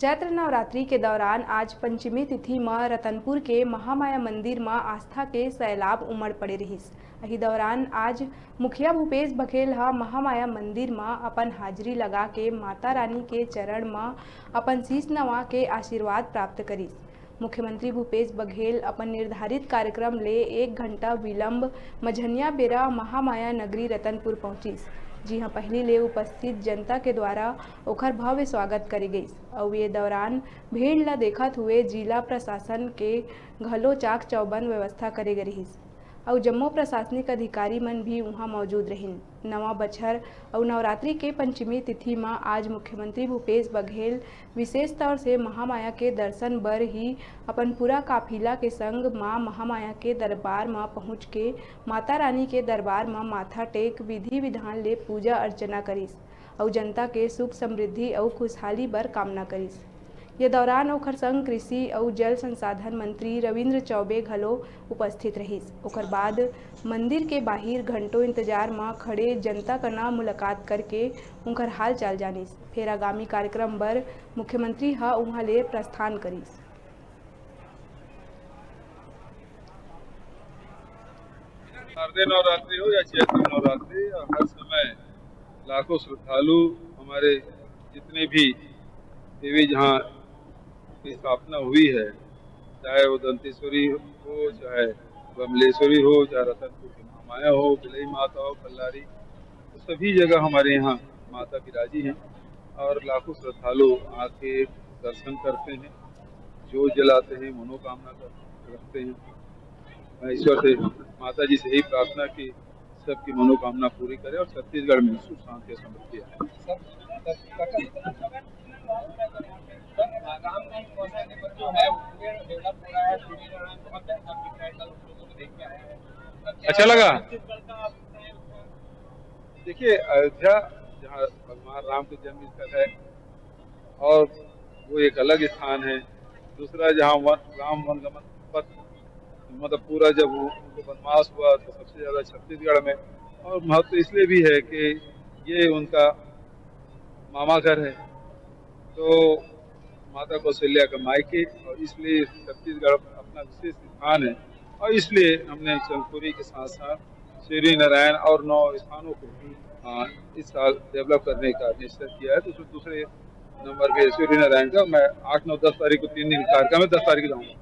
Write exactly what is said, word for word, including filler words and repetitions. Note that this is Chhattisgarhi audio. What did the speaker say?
चैत्र नवरात्रि के दौरान आज पंचमी तिथि म रतनपुर के महामाया मंदिर म आस्था के सैलाब उमड़ पड़े रिहिस। एही दौरान आज मुखिया भूपेश बघेल ह महामाया मंदिर म अपन हाजिरी लगा के माता रानी के चरण म अपन शीश नवा के आशीर्वाद प्राप्त करिस। मुख्यमंत्री भूपेश बघेल अपन निर्धारित कार्यक्रम ले एक घंटा विलंब मझनिया बेरा महामाया नगरी रतनपुर पहुंचिस, जिहां पहिली ले उपस्थित जनता के द्वारा ओखर भव्य स्वागत करे गइस। अउ ये दौरान भीड़ ल देखत हुए जिला प्रशासन के घलो चाक चौबंद व्यवस्था करे गे रिहिस। अउ जम्मो प्रशासनिक अधिकारी मन भी उहां मौजूद रहिन। नवा बछर अउ नवरात्रि के पंचमी तिथि म आज मुख्यमंत्री भूपेश बघेल विशेष तौर से महामाया के दर्शन बर ही अपन पूरा काफिला के संग मां महामाया के दरबार म पहुंच के माता रानी के दरबार म माथा टेक विधि विधान ले पूजा अर्चना करिस अउ जनता के सुख समृद्धि अउ खुशहाली बर कामना करिस। ये दौरान ओखर संग कृषि अउ जल संसाधन मंत्री रविंद्र चौबे घलो उपस्थित रहिस। ओखर बाद मंदिर के बाहिर घंटों इंतजार म खड़े जनता कना मुलाकात करके उंखर हालचाल जानिस। फेर आगामी कार्यक्रम बर मुख्यमंत्री ह उहां ले प्रस्थान करिस। शारदीय नवरात्रि हो या चैत्र नवरात्रि, हर समय लाखों श्रद्धालु हमारे जितने भी देवी जहाँ की स्थापना हुई है, चाहे वो दंतेश्वरी हो, चाहे बमलेश्वरी हो, चाहे रतनपुर की महामाया हो, बिलई माता हो, कल्लारी, तो सभी जगह हमारे यहाँ माता विराजी हैं और लाखों श्रद्धालु आके दर्शन करते हैं, जोत जलाते हैं, मनोकामना कर रखते हैं। मैं ईश्वर से, माता जी से यही प्रार्थना कि सबकी मनोकामना पूरी करे और छत्तीसगढ़ में सुख शांति और समृद्धि आए। अच्छा लगा। देखिए, अयोध्या जहाँ भगवान राम के जन्म स्थल है और वो एक अलग स्थान है। दूसरा, जहाँ वन, राम वनगमन पथ, मतलब, पूरा जब वो, उनको वनवास हुआ तो सबसे ज़्यादा छत्तीसगढ़ में। और महत्व इसलिए भी है कि ये उनका मामा घर है, तो माता कौशल्या का मायके, और इसलिए छत्तीसगढ़ अपना विशेष स्थान है। और इसलिए हमने चंदखुरी के साथ साथ सूर्य नारायण और नौ स्थानों को भी, आ, इस साल डेवलप करने का निश्चय किया है। तो उसमें दूसरे नंबर पे सूर्य नारायण का मैं आठ, नौ, दस तारीख को तीन दिन कार्यक्रम है, दस तारीख को जाऊँगा।